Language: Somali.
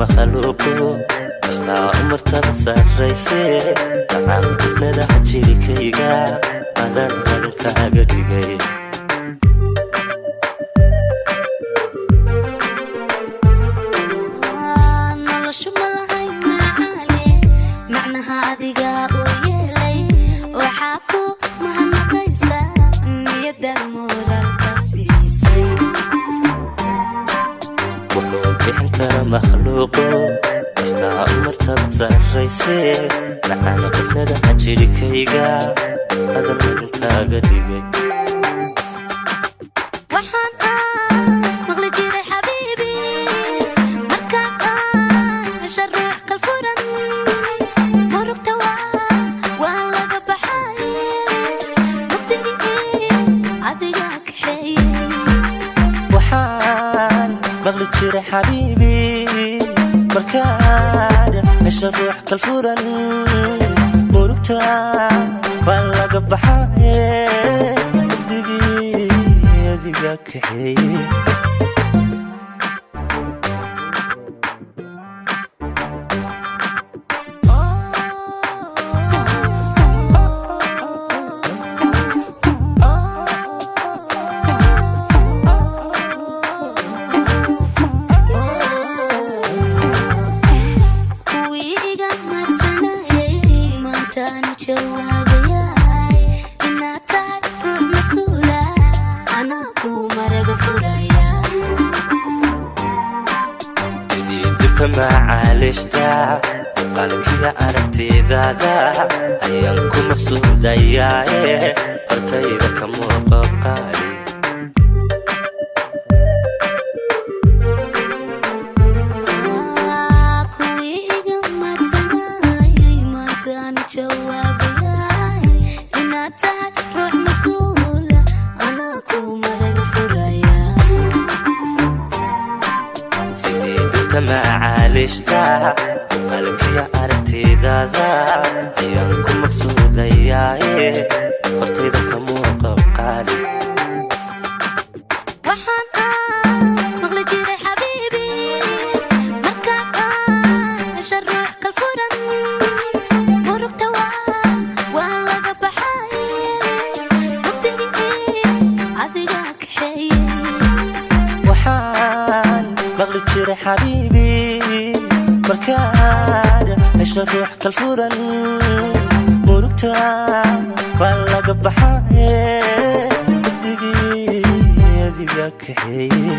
Makhluuqo naftaa u martaba sarrayse, gacan qasnada jirkayga adan kaaga dhigay. Noloshu ma lahayn macaane, macnaha adiga u yeelay. Waxaa ku mahadnaqaysaa niyadan moraalka siisay. Wuxuu bixin kara makhluuqo naftaa u martaba sarrayse, gacan qasnada jirkayga adan kaaga dhigay. Waxaan aan maqli jiray xabiibi, markaan aan hesha ruux kalfuran, murugta waa laga baxay, mugdigii adiga kaxeeye. Waxaan maqli jiray xabiibi, markaad hesha ruux kalfuran, murugta waa laga baxaye, mugdigii adiga kaxeeye. Kuwii iga maadsanayay maantaanu jawaabayay, inaad tahay ruux mas-uula anaa kuu maraga furaya. Idiin dirta macaalishta muuqaalkiya aragtidaada ayaan ku maqsuudayaaye, hortayda ka muuqo qaali. Kuwii iga maadsanayay maantaanu jawaabayay, inaad tahay ruux mas-uula anaa kuu maraga furaya. Sidii dirta macaalishta muuqaalkiya aragtidaada ayaan ku maqsuudayaaye, hortayda ka muuqo qaali. Waxaan aan maqli jiray xabiibi, markaan aan hesha ruux kalfuran, murugta waa laga baxay, mugdigii adiga kaxeeye. Waxaan maqli jiray xabiibi, markaad hesho ruux kalfuran, murugta waa laga baxaye, mugdigii adiga kaxeeye.